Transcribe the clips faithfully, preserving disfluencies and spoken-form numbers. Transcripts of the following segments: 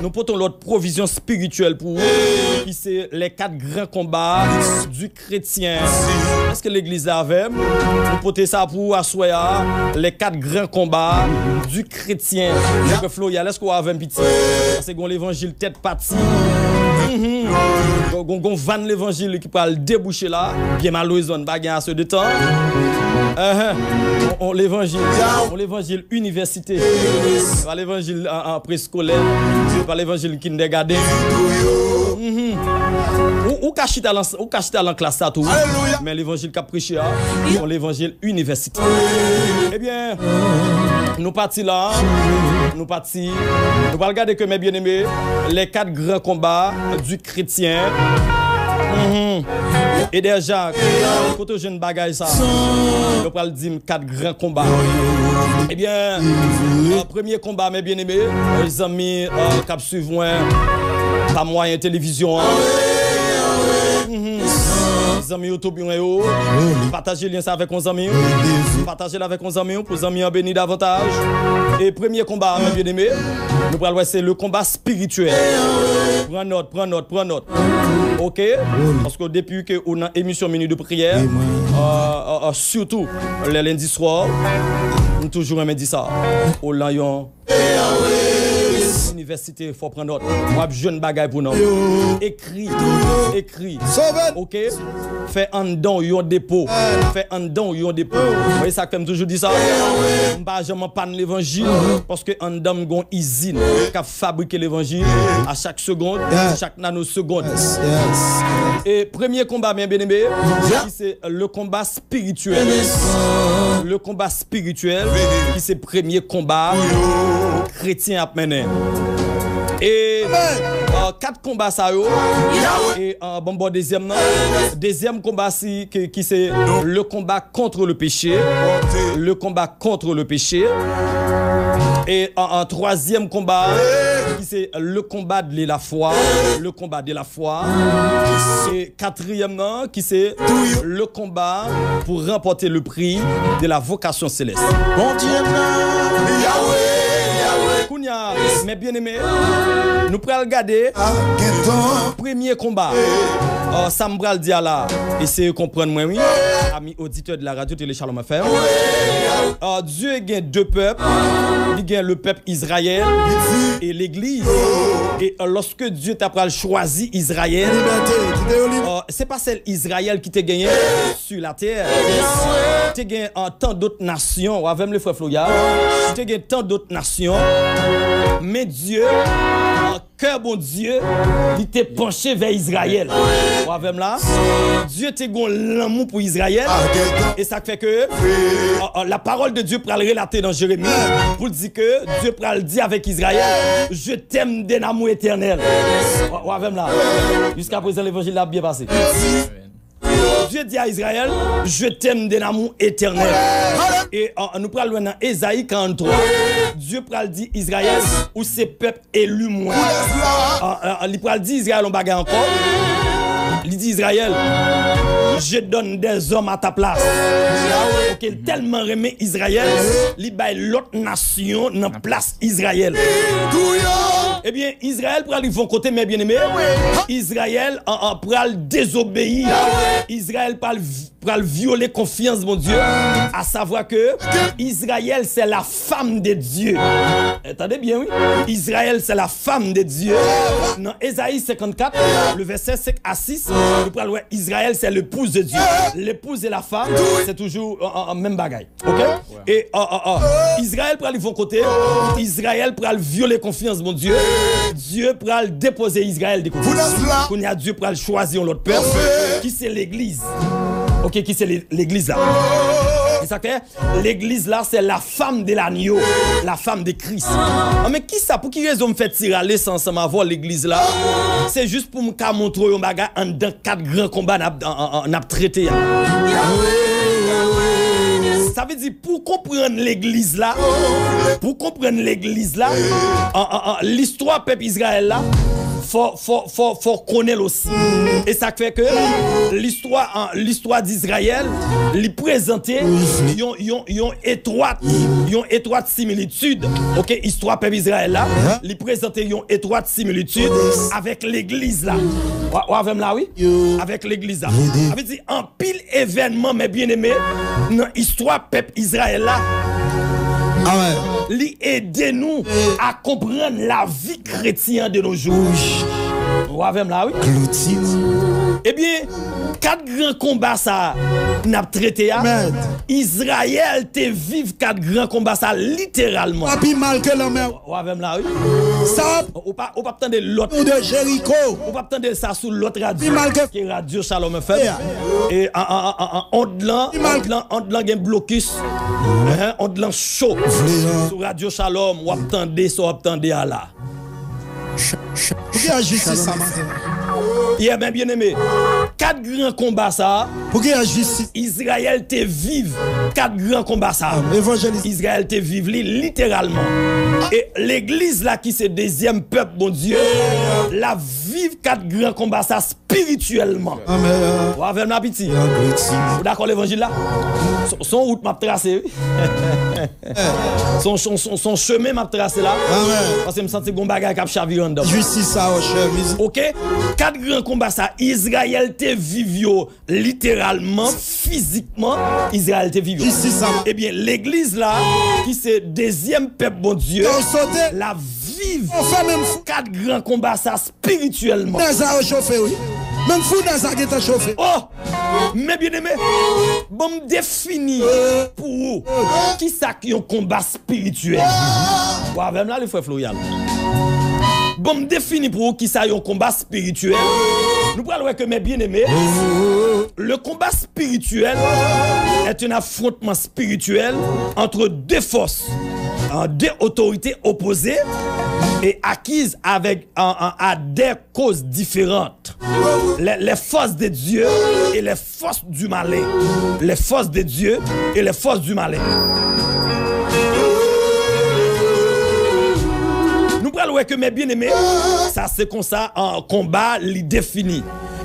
Nou pote yon lòt pwovizyon espirityèl pou ou, ki se les quatre grands combats du chrétien. Èske legliz la avè m? Nou pote sa pou ou aswè a, les quatre grands combats du chrétien. Frè Floryal, èske w avè m, piti? Se gon levanjil tèt pati. Mhm. Gon, gon, gon van levanjil ki pral debouche la. Byen malerezman, n pa gen ase de tan. Enhen. On, on levanjil, on levanjil inivèsite. Se pa levanjil an, an preskolè. Se pa levanjil kindègaden. Mhm. Ou, ou ka chita lan, ou ka chita lan klas la tou. Men levanjil k ap preche a, se yon levanjil inivèsite. Ebyen, nou pati la, nou pati, nou pral gade ke, mes bien-aimés, les quatre grands combats du chrétien. Mhm. Eder Jacques, kote w jwenn bagay sa? Yo pral di m kat gran konba. Ebyen, euh, premye konba, mes bien-aimés, euh, zanmi, euh, k ap swiv mwen pa mwayen televizyon an. Mhm. Zanmi YouTube mwen yo, pataje lyen sa avèk yon zanmi w. Pataje l avèk yon zanmi w pou zanmi an beni davantaj. E premye konba, mes bien-aimés, nou pral wè se le konba espirityèl. Pran nòt, pran nòt, pran nòt. Ok? Paske depi ke ou nan emisyon Minit de Priyè, euh, euh, euh, sitou lè lendi swa, m toujou renmen di sa. Ou lan yon inivèsite, fò pran nòt. W ap jwenn bagay pou non. Ekri, ekri. Ok? Fè anndan w yon depo. Fè anndan w yon depo. Ou wè sa k fè m toujou di sa? M pa janm anpann levanjil, paske anndan m gon izin k ap fabrike levanjil a chak segond, chak nanosegonn. E premye konba, mes bien-aimés, ki se le konba espirityèl. Le konba espirityèl, ki se premye konba kretyen ap mennen. E, euh, kat konba sa yo, e, euh, bon, bon, dezyèm nan. Dezyèm konba si, ki, ki se le konba contre le péché. Le konba contre le péché. E an, an twazyèm konba, ki se le konba de la fwa. Le konba de la fwa. E katriyèm nan, ki se le konba pou ranpòte le pri de la vokasyon selès. Bondye m nan, Yahweh, Yahweh. Kounye a, mes bien-aimés, nou pral gade premye konba. Euh, sa m pral di a la, eseye konprann mwen, wi. Ami oditè de la radio Télé Shalom F M. Euh, Dye gen de pèp. Li gen le pèp Izrayèl e legliz. E, euh, lòske Dye ta pral chwazi Izrayèl, euh, se pa sèl Izrayèl ki te genyen sur la terre. Te gen, euh, tan dòt nasyon. W avè m, le frè Floryal? Te gen tan dòt nasyon. Men Dye, euh, kè Bondye, li te panche vè Izrayèl. Ou avè m la? Dye te gon lanmou pou Izrayèl. E sa k fè ke, euh, euh, la parole de Dieu pral relate nan Jeremi pou l di ke Dye pral di avèk Izrayèl, "Je t'aime d'un amour éternel." Ou, ou avè m la? Jiska prezan, levanjil la ap byen pase. Dye di a Izrayèl, "Je t'aime d'un amour éternel." E, euh, nou pral wè nan Ezayi karant twa. Dye pral di Izrayèl, "Ou se pèp eli mwen." Euh, euh, li pral di Izrayèl yon bagay ankò. Li di Izrayèl, "Je donne des hommes à ta place." Ok, li tèlman renmen Izrayèl, li bay lòt nasyon nan plas Izrayèl. Ebyen, Izrayèl pral rive yon kote, mes bien-aimés. Izrayèl, an, an, pral dezobeyi. Izrayèl pral v-, pral vyole konfyans Bondye. A savwa ke Izrayèl, c'est la femme de Dieu. Eh, tande byen, wi. Izrayèl, c'est la femme de Dieu. Nan Ezayi senkannkat, le vèsè senk a sis, nou pral wè Izrayèl, c'est l'épouse de Dieu. L'épouse et la femme, se toujou, euh, euh, menm bagay. Ok? E, oh, oh, oh. Izrayèl pral rive yon kote. Izrayèl pral vyole konfyans Bondye. Dye pral depoze Izrayèl de kote. Kounye a, Dye pral chwazi yon lòt pèp, ki se legliz. Ok, ki se le-, legliz la. E sa k fè, legliz la, c'est la femme de l'agneau, la femme de Christ. Ah, men kisa, pou ki rezon m fè ti rale sa ansanm avè w, legliz la? Se jis pou m ka montre w yon bagay anndan kat gran konba n ap, an, an, an, n ap trete a. Sa vle di, pou konprann legliz la, pou konprann legliz la, an, an, an, listwa pèp Izrayèl la, fò, fò, fò, fò konnen l osi. E sa k fè ke listwa, an, listwa d Izrayèl, li prezante yon, yon, yon etwat, yon etwat similitid. Ok, istwa pèp Izrayèl la, li prezante yon etwat similitid avèk legliz la. W, w avè m la, wi? Avèk legliz la. Sa vle di, anpil evènman, mes bien-aimés, nan istwa pèp Izrayèl la, li ede nou a konprann lavi kretyen an de nos jours. Ou avè m la, wi? Ebyen, kat gran konba sa a n ap trete a, Izrayèl te viv kat gran konba sa a literalman. Sa pi mal ke lanmè. Ou avè m la, wi? Sa ap Ou pa, ou p ap tande lòt. Ou de Jeriko. Ou p ap tande sa sou lòt radyo ke Radyo Shalom F M. E an, an, an, an, ond lan, ond lan, ond lan gen blokis. Enhen, ond lan cho. Sou Radyo Shalom, w ap tande sa w ap tande a la. Pou ki a jistis sa maten? Yeah, mes bien-aimés, kat gran konba sa a, pou ki a jistis? Izrayèl te viv kat gran konba sa a. Evanjelis. Izrayèl te viv li literalman. E legliz la ki se dezyèm pèp Bondye, l ap viv kat gran konba sa espirityèlman. Ou avè m la, piti? Ou dakò levanjil la? Se, se yon wout m ap trase, wi. Se yon, se yon, se yon, se yon chemen m ap trase la. Paske m santi gon bagay k ap chavire anndan m. Jistis sa, chè, mizik. Ok? Kat gran konba sa, Izrayèl te viv yo literalman, fizikman, Izrayèl te viv yo. Jistis sa. Ebyen, legliz la, ki se dezyèm pèp Bondye, l ap viv kat gran konba sa espirityèlman. Nèg sa yo chofe, wi. Menm fou nèg sa gentan chofe. Oh! Mes bien-aimés, ban m defini pou ou kisa k yon konba espirityèl. Ou avè m la, wi, frè Florial? Ban m defini pou ou kisa yon konba espirityèl. Nou pral wè ke, mes bien-aimés, le combat spirituel est un affrontement spirituel entre deux forces, euh, deux autorités opposées et acquises avec, euh, euh, à des causes différentes. Les, les forces de Dieu et les forces du malin. Les forces de Dieu et les forces du malin. Nou pral wè ke, mes bien-aimés, sa se konsa, an, konba li defini.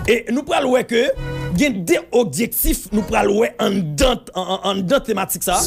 E nou pral wè ke gen de objektif nou pral wè anndan, an, an, anndan tematik sa.